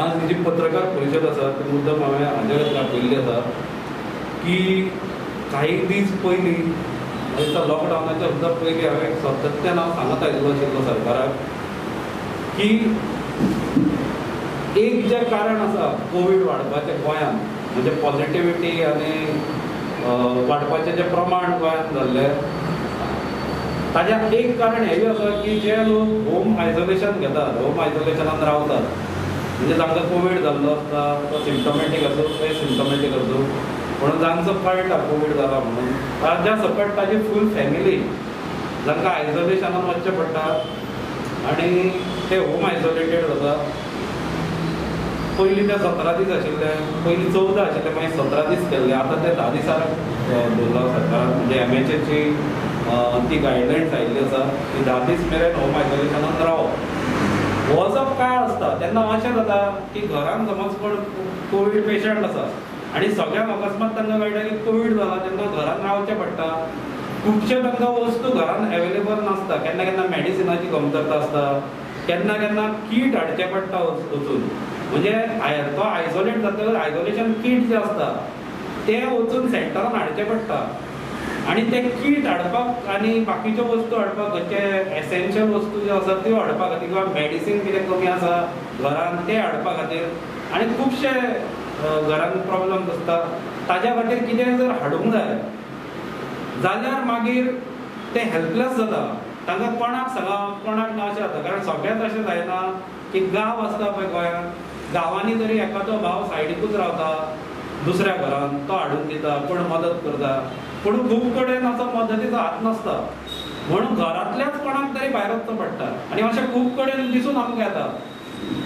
आज जी पत्रकार परिशद आसा ती मुद्दम हांवें हाज्या खातीर आपयल्ली आसा की काही दीस पयलीं दिसता लॉकडावनाच्या सुद्दां पयलीं हांवें सातत्यान हांव सांगत आयिल्लो आशिल्लो सरकाराक की एक जें कारण आसा कोवीड वाडपाचें गोंयांत, म्हणजे पॉझिटिविटी आनी वाडपाचें जें प्रमाण गोंयांत जाल्लें ताजें एक कारण हेंय आसा की जे लोक होम आयसोलेशन घेतात, होम आयसोलेशनान रावतात, म्हणजे तांकां कोवीड जाल्लो आसता, तो सिम्टोमॅटीक आसूं एसिम्टोमॅटीक आसूं, म्हणून जांचो कळटा कोवीड जाला म्हणून ताज्या सकट ताजी फूल फॅमिली जांकां आयसोलेशनान वचचें पडटा आनी ते होम आयसोलेटेड जाता. पयलीं ते 17 दीस आशिल्ले, पयलीं 14 आशिल्ले, मागीर 17 दीस केल्ले, आतां ते 10 दिसार दवरला सरकारान. म्हणजे एमएचएची ती गायडलायन्स आयिल्ली आसा की 10 दीस मेरेन होम आयसोलेशनान रावप. हो जो काळ आसता तेन्ना अशें जाता की घरान समज कोण कोवीड पेशंट आसा आनी सगळ्यांक अकस्मात तांकां कळटा की कोवीड जाला, तेन्ना घरान रावचें पडटा. खुबशे तांकां वस्तू घरान एवेलेबल नासता, केन्ना केन्ना मॅडिसिनाची कमतरता आसता, केन्ना केन्ना कीट हाडचें पडटा वचून, म्हणजे तो आयसोलेट जातकच आयसोलेशन कीट जें आसता तें वचून सेंटरान हाडचें पडटा आनी तें कीट हाडपाक आनी बाकीच्यो वस्तू हाडपाक, खंयचे एसेन्शियल वस्तू ज्यो आसा त्यो हाडपा खातीर किंवा मॅडिसीन कितें कमी आसा घरान तें हाडपा खातीर आनी खुबशे घरान प्रॉब्लम्स आसता ताज्या खातीर कितें जर हाडूंक जाय जाल्यार मागीर ते हेल्पलेस जाता. तांकां कोणाक सांगप कोणाक ना अशें जाता, कारण सगळ्यांत अशें जायना की गांव आसता पळय गोंयांत, गांवांनी तरी एखादो भाव सायडीकूच रावता दुसऱ्या घरान, तो हाडून दिता, कोण मदत करता, पूण खूब कडेन असो मदतीचो हात नासता, म्हणून घरांतल्याच कोणाक तरी भायर वचचो पडटा. आनी अशें खूब कडेन दिसून आमकां येता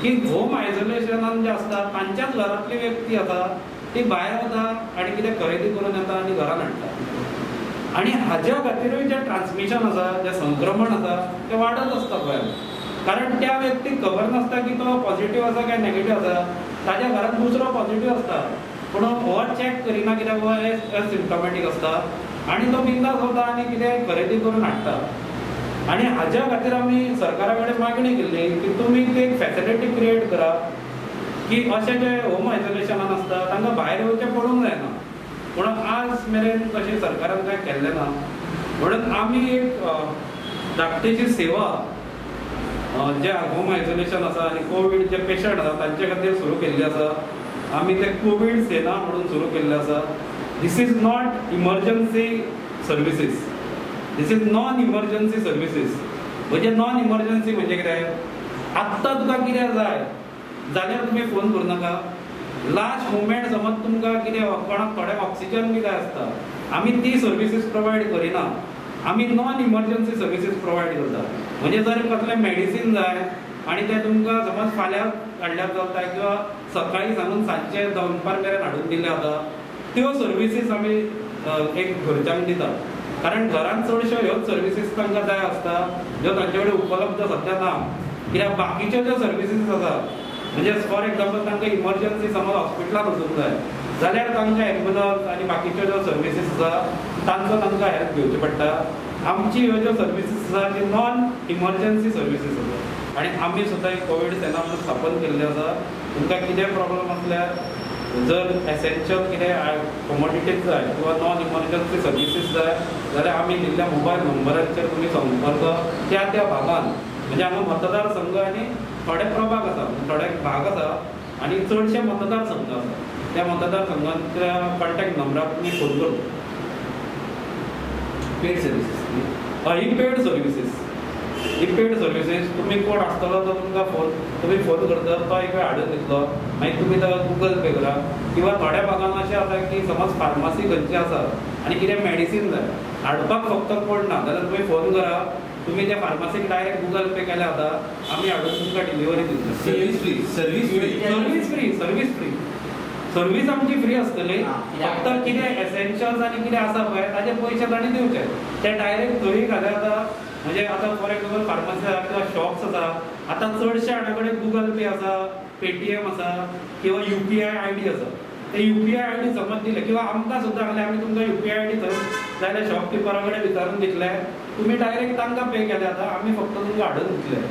की होम आयसोलेशनान जे आसता तांच्याच घरांतली व्यक्ती आसा ती भायर वता आनी कितें खरेदी करून येता आनी घरान हाडटा. आनी हाज्या खातीरूय जें ट्रान्समिशन आसा, जें संक्रमण आसा तें वाडत आसता गोंयांत, कारण त्या व्यक्तीक खबर नासता की तो पॉझिटिव्ह आसा काय नॅगेटिव्ह आसा. ताज्या घरांत दुसरो पॉझिटिव्ह आसता पूण हो चॅक करिना कित्याक हो एसिम्टोमॅटीक आसता आनी तो बिंदास वता आनी कितें खरेदी करून हाडटा. आनी हाज्या खातीर आमी सरकारा कडेन मागणी केल्ली की तुमी ती एक फॅसिलिटी क्रिएट करा की अशें जे होम आयसोलेशनान आसता तांकां भायर येवचें पडूंक जायना. पूण आज मेरेन तशें सरकारान कांय केल्लें ना, म्हणून आमी एक धाकटीशी सेवा जे होम आयसोलेशन आसा आनी कोवीड जे पेशंट आसा तांचे खातीर सुरू केल्ली आसा. आमी ते कोवीड सेना म्हणून सुरू केल्ले आसा. This is not emergency services, this is non emergency services. म्हणजे नॉन इमर्जन्सी म्हणजे कितें, आत्तां तुका कितें जाय जाल्यार तुमी फोन करूं नाका, लास्ट मुमेंट समज तुमकां कितें कोणाक थोड्यांक ऑक्सिजन बी जाय आसता, आमी ती सर्विसीस प्रोवायड करिना, आमी नॉन इमर्जन्सी सर्विसीस प्रोवायड करता. म्हणजे जर कसलें मॅडिसीन जाय आनी तें तुमकां समज फाल्यां हाडल्यार चलता किंवा सकाळीं सांगून सांजचे दनपार मेरेन हाडून दिल्यार जाता, त्यो सर्विसीस आमी एक घरच्यांक दिता. कारण घरांत चडश्यो ह्योच सर्विसीस तांकां जाय आसता ज्यो तांचे कडेन उपलब्ध सद्या ना, कित्याक बाकीच्यो ज्यो सर्विसीस आसा म्हणजे फॉर एक्झाम्पल तांकां इमर्जन्सी समज हॉस्पिटलान वचूंक जाय जाल्यार तांकां एम्बुलन्स आनी बाकीच्यो ज्यो सर्विसीस आसा तांचो तांकां हेल्प घेवची पडटा. आमची ह्यो ज्यो सर्विसीस आसा ती नॉन इमर्जन्सी सर्विसीस आसा आनी आमी सुद्दां एक कोवीड सेना म्हणून स्थापन केल्ली आसा. तुमकां कितें प्रॉब्लम आसल्यार जर एसेन्शियल कितें कमोडिटीज जाय किंवा नॉन इमर्जन्सी सर्विसीस जाय जाल्यार आमी दिल्ल्या मोबायल नंबरांचेर तुमी संपर्क त्या त्या भागान, म्हणजे हांगा मतदारसंघ आनी थोडे प्रभाग आसा, थोडे भाग आसा आनी चडशे मतदारसंघ आसा, त्या मतदारसंघांतल्या कॉन्टॅक्ट नंबराक तुमी फोन करचो. पेड सर्विसीस, हय, ही पेड सर्विसीस, ही पेड सर्विसीस. तुमी कोण आसतलो तो तुमकां फोन, तुमी फोन करता तो एक वेळ हाडून दितलो, मागीर तुमी ताका गुगल पे करा. किंवा थोड्या भागान अशें आसा की समज फार्मासी खंयची आसा आनी कितें मॅडिसीन जाय हाडपाक फक्त कोण ना जाल्यार तुमी फोन करा, तुमी त्या फार्मासीक डायरेक्ट गुगल पे केल्यार जाता, आमी हाडून तुमकां डिलिव्हरी दितले. Service free, service free, service free, service free, service आमची फ्री आसतली. फक्त कितें एसेन्शियल्स आनी कितें आसा पळय ताजे पयशे ताणी दिवचे, ते डायरेक्ट थंय घाल्यार जाता. म्हणजे आतां फॉर एक्झाम्पल फार्मासी आसा किंवा शॉप्स आसा, आतां चडशे हाडा कडेन गुगल पे आसा, पेटीएम आसा किंवा UPI ID आसा. ते UPI ID समज दिले किंवा आमकां सुद्दां सांगलें आमी तुमकां UPI ID थंय जाल्यार शॉपकिपरा कडेन विचारून दितले, तुमी डायरेक्ट तांकां पे केल्यार जाता, आमी फक्त तुमकां हाडून दितले.